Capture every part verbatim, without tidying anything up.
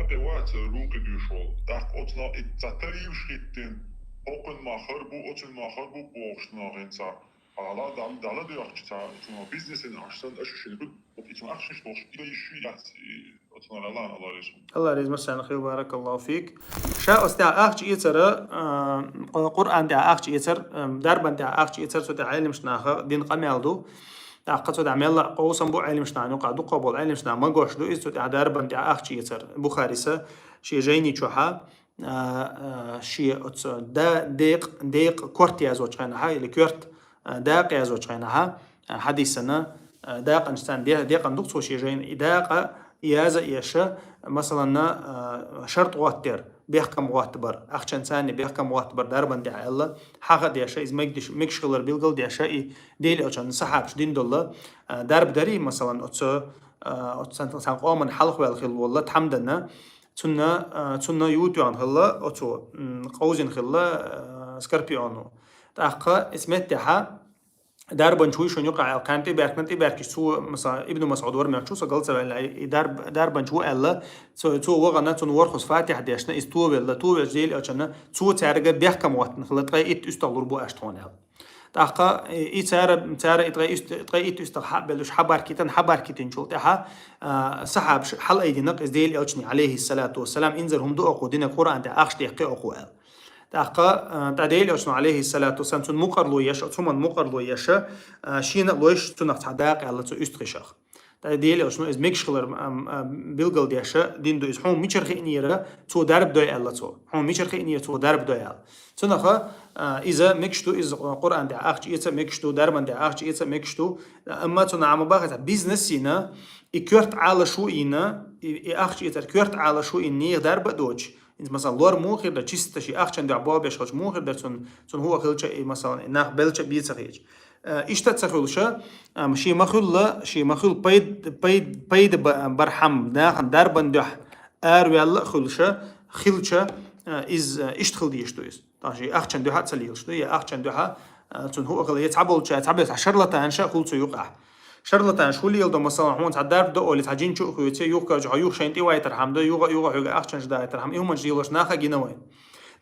тӀе вац рукъи дуьйшвол. ТӀаккха оцунах и ца тарифаш хӀиттина, хӀокхуьн ма хар бу, оцуьн ма хар бу бохуш нах хӀинца. Ала дал-, дала доьхча ца, цунах бизнесин аш сан, аша шин гуд, вот и цунах ахчаш бохуш, и йиш яц, и оцунах Аллах, Аллах реза. Аллах реза массарна хир, баракаллаху фик. Ша оцу тӀехь ахча эцара, а, Къуръан тӀехь ахча эцар, а, дарбан тӀехь ахча эцар, цу тӀехь Ӏелимаш наха дина къамел ду. ТӀаккха цу тӀехь мелла а къовсам бу Ӏелимаш нахана юкъа, дуккха болу Ӏелимаш наха ма гуш ду, иза цу тӀехь дарбан тӀехь ахча эцар. Бухариса шен жайни чохьа, а, а, шен оцу да-, декъ-, декъ корта яздечу хенахьа, или коьрта, а, дакъа яздечу хенахьа, а, хьадисана, а, дакъанаш царна де-, декъан ду-кх цо шен жайна. И дакъа яза а еша, масалан, а, шарт гӀоттар, бехкам гӀоттабар, ахчан царна бехкам гӀоттабар дарбан тӀехь аьлла, хьаха а деша, иза мегдиш-, мегаш хилар билгал а деша, и Дела элчан сахьабаш дина долла, а, дарба дарий, масалан, оцу, а, оцу цан, цан къоман хьалха ваьлла хилла волла, тхьамдана, цунна, а, цунна ютоьгӀна хилла оцо, м, къовзина хилла, а, скорпионо. ТӀаккха иза меттехьа дарбанча вуй шуна юкъа аьлла, кхарна тӀебаьркна, тӀебаьркаш цо, масала, Ибн МасӀуд вара мехчу, со гал ца ваьлла, и дарб-, дарбанча ву аьлла, цо, цо вахана, цунна ворхӀаза фатихьа дешна, иза то велла, то велча Дела элчана, цо цаьрга бехкам гӀоттана хилла, ткъе итт уьстагӀ лур бу аш тхуна аьлла. ТӀаккха и цара, цара и ткъе итт, ткъе итт уьстагӀ хьабеллуш, хьабаркитан, хьабаркитинчул тӀаьхьа, а, сахьабаш хьалаайдина-кх иза Дела элчане, алейхиссалату вассалам, инзар хӀума ду оха дина, Къуръан тӀехь ахча дехкхи оха аьлла. ТӀаккха, а, тӀа Дела элчано, алейхиссалату вассалам, цунна мукъарло еш, оцу хӀуманна мукъарло еш, а, шена а лойш цунах цхьа дакъа аьлла цу уьстагӀашах. ТӀа Дела элчано иза мегаш хилар, ам, а, билгал деша дина ду иза. Хьуна мичара хиънера цо дарба дой аьлла цо. Хьуна мичара хиънера цо дарба дой аьлла. Цунаха, а, иза мегаш ду, иза Къуръан тӀехь ахча эца мегаш ду, дарбан тӀехь ахча эца мегаш ду. Амма цунна Ӏама бахаца бизнес йина, и коьрта Ӏалашо йина, и, и ахча эцар коьрта Ӏалашо йина, нехан дарба а доцуш, иза, масалан, лор муха хир дара, чисто шен ахчан дуьхьа болх беш хилча муха хир дара цунна, цунна хӀуъа хилча, и, масалан, и нах белча а бийца хеташ. Э, иштта а ца хуьлуша, ам, шен ма хуьлла, шен ма хуьлла пайд-, пайд-, пайда ба-, бархьам нахана дарбан дуьхьа араваьлла а хуьлуша, хилча, э, иза, э, иштта хила дезаш ду иза. Тахана шен ахчан дуьхьа а ца лелаш ду, я ахчан дуьхьа, э, цунна хӀуъа хила, я цхьаболча, цхьаболча шарлатанаш а хуьлу цу юкъахь. Шарлатанаш хӀун леладо, масалан, хьуна цхьа дарба до олий, цхьа жин чу а хоьций, юха кхача, хьо юха шайна тӀевайтархьама до, юха, юха хьоьга ахчанаш дайтархьама, и хӀуманаш лелош наха а гина вайна.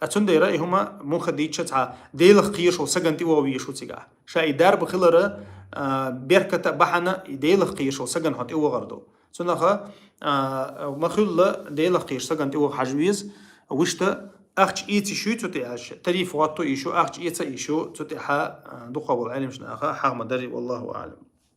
Ткъа цундела и хӀума муха дийча цхьа Делах кхераш волу сагана тӀевогӀу везаш ву цигахь. Ша и дарба хилара, а, берката а, бахьана и Делах кхераш волу сагана хьо тӀевогӀур ду. Цунаха, а, ма хуьлла Делах кхераш сагана тӀевогӀу хьажа веза, вуьшта ахча ийца йиш ю цу тӀе аьлча, тариф гӀотто йиш ю, ахча эца йиш ю, цу тӀехьа, а, дукха волу Ӏелимаш наха хьагӀ ма дарий, валлаху аӀлам.